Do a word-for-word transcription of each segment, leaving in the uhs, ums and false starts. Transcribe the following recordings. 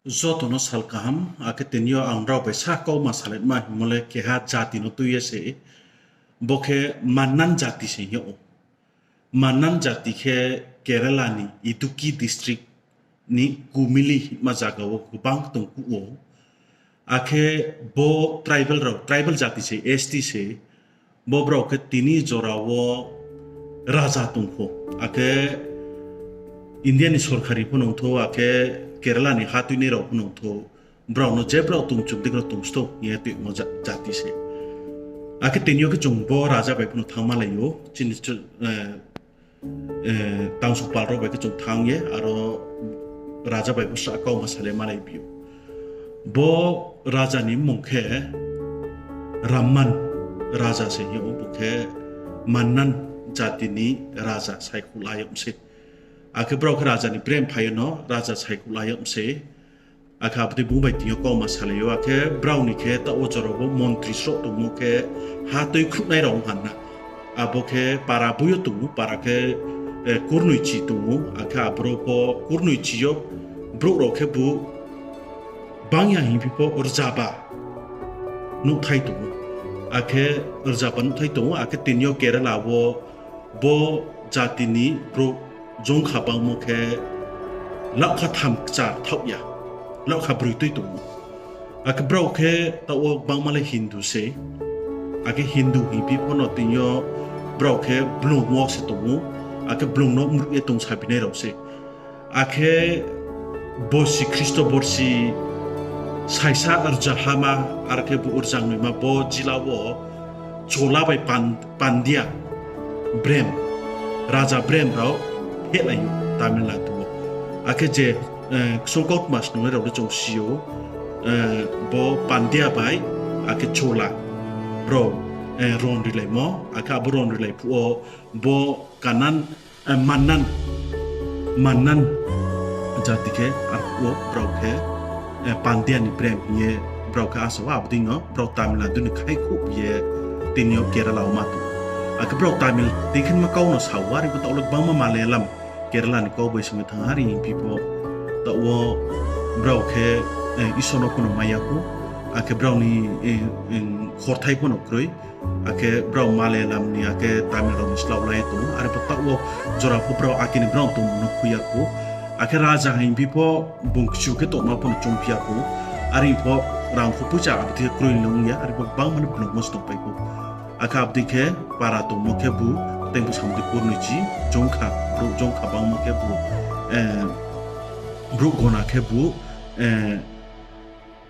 Joto no sal kaham, akhe tini yo ang nrao bai sa kauma salaima hingmo le keha jati no tui ye se, bo khe Mannan jati se hing yag ou. Mannan jati khe Kerala ni Idukki district ni Kumili hingma zaga wo gbang tong kuh ou. Akhe bo tribal rao, tribal jati se, S T se, bo brao khe tini jora wo raja tong pho. Akhe India ni sorkari pho nung thou, akhe Kerala ni ha tuinai rao pho nung thou. Brao no je brao tong chum dei rao tong sto hing ye tuimo ja-, jati se. Akhe tini yo khe chung bo raja bai pho no thanngmalai ou. Chini chu, eh, eh, tangsopal rao bai khe chung thanng ye, aro raja bai pho sa kauma salai malai bi ou. Bo raja ni mmung khe Ramman raja se hing ou, bo khe Mannan jati ni raja saikhouh la yag mi se. Akhe brao khe raja ni brem phai yo no raja saikhouh la yag mi se. Akhe abo dei bung bai tini yo kauma salai ou, akhe brao ni khe taoh wo jora wo montri sroh tongmo khe ha tuikhruhnai rao ong ha na. Abo khe para boi yo tong ou, para khe, eh, kurnoi chi tong ou, akhe aboro pho kurnoi chi yo brouh rao khe bu bang ya hingphi pho rzaba nouhthai tong ou. Akhe rzaba nouhthai tong ou, akhe tini yo Kerala wo bo jati ni brouh jongkha bangmo khe laohkha tham kchar thaoh ya, laohkha broi tui tong ou. Akhe brao khe taoh wo gbangma le Hindu se, akhe Hindu hingphi pho no tini yo brao khe blung wo se tong ou, akhe blung no mruh ye tong sabinai rao se. Akhe bosi Khristo borsi saisa rzahama, ar khe bu rzangnoima bo jila wo Chola bai Pan-, Pandya brem, raja brem rao phehlai ou Tamil Nadu wo. Akhe je, eh, ksul kautma snungnai rao le chung si ou, eh, bo Pandya bai, akhe Chola brao, eh, ron rilaimo, akhe abo ron rilai phuh wo bo Kanan, eh, Mannan, Mannan jati khe arphuh wo brao khe, eh, Pandya ni brem hing ye brao khe asa wo, abo dei no brao Tamil Nadu ni khaihkhouh ye tini yo Kerala wo ma tong. Akhe brao Tamil dei khe ma kau no sa ou, are bo taoh le gbangma Malayalam Kerala ni kau bai song ye thanng, are hingphi pho taoh wo brao khe, eh, Isor no pho no mai ya khou, akhe brao ni, eh, eh, khorthai pho no kroi. Akhe brao Malayalam ni, akhe Tamil rao ni slao lai ye tong ou. Are pho taoh wo jora pho brao akhe ni brao tongmung no khui ya khou. Akhe raja hingphi pho bung kchu khe tongma pho no choungphi ya khou. Are pho rang pho poicha abo dei khe kroi le ong ya. Are pho gbangma ni blung wo se tongpai khou. Akhe abo dei khe para tongmo khe bu, tei bu samdi kurnoi chi, jongkha, brouh jongkha bangmo khe bu, eh, brouh gona khe bu, eh,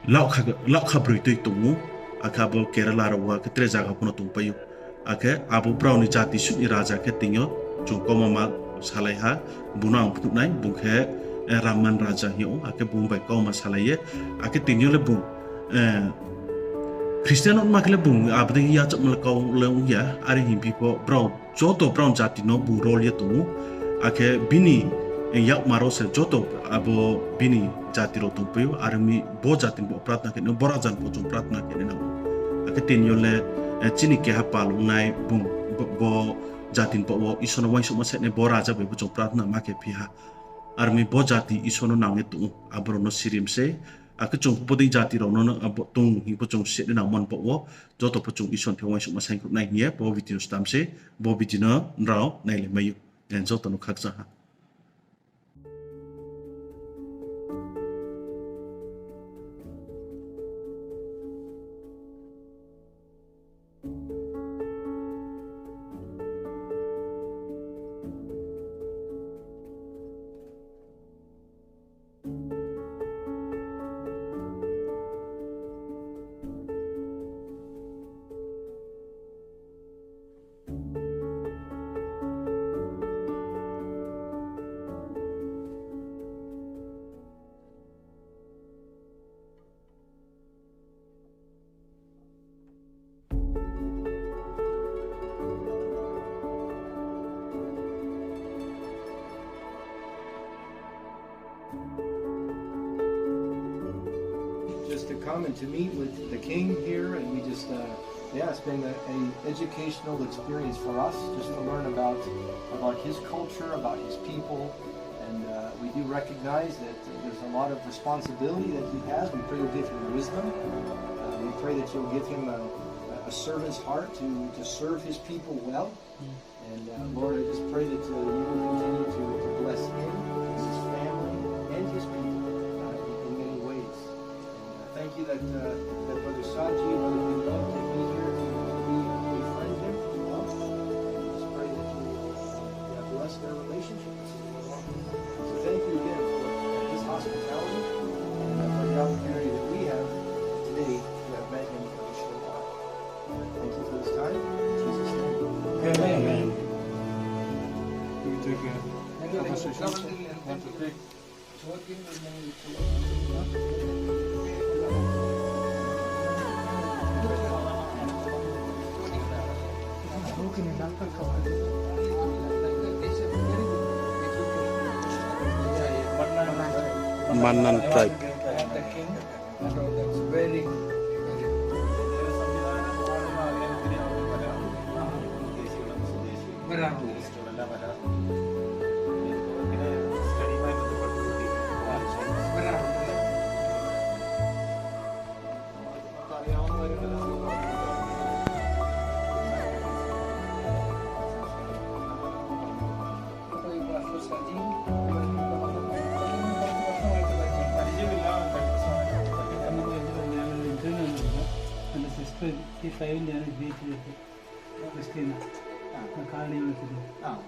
laohkha, laohkha broi tui tong ou, akhe abo Kerala rao wo khe tre zaga pho no tongpai ou. Akhe abo brao ni jati suh ni raja khe tini yo chung kauma ma salai ha, bung no ang phnuh nai, bung khe, eh, Ramman raja hing ou, akhe bung bai kauma salai ye, akhe tini yo le bung, eh, Christian ongma khe le bung abo dei yachakma le kau le ong ya, are hingphi pho brao joto brao jati no bung rol ye tong ou, akhe bini, eh, yakmar wo se joto abo bini jati rao tongpai ou, are mi bo jati ni baoh pratna khe nai, bo raja ni baoh chung pratna khe nai nang ou. Akhe tini yo le, eh, chini keha pal ongnai bung, bo, bo jati ni baoh wo Isor no uaingsouhma sainai bo raja bai bo chung pratna ma khe phi ha. Are mi bo jati Isor no nang ye tong ou, aborao no sirim se. Akhe chung pho bo dei jati rao no, no, abo tong hing pho chung se nai nangmo ni baoh wo, joto pho chung Isor ni thing uaingsouhma saingkhruh nai hing ye bo video stam se, bo video no nrao nailai mai ou. Eh, joto no khakchang ha. Just to come and to meet with the king here, and we just, uh, yeah, it's been a, a educational experience for us just to learn about, about his culture, about his people, and, uh, we You recognize that there's a lot of responsibility that he has. We pray you'll give him wisdom. Uh, we pray that you'll give him a, a servant's heart to, to serve his people well. And uh, Lord, I just pray that uh, you will continue to, to bless him, his family, and his people uh, in, in many ways. And uh, thank you that, uh, that Brother Sanji and Brother Pinot can be here to be befriend him. Just pray that you will uh, yeah, bless their relationship. So thank you again for his hospitality and uh, for the opportunity that we have today to have met him for a short while. Thank you for this time. In Jesus' name. Amen. Amen. We take a conversation. One, two, three. Mannan tribe. Christina. Christina. Kali.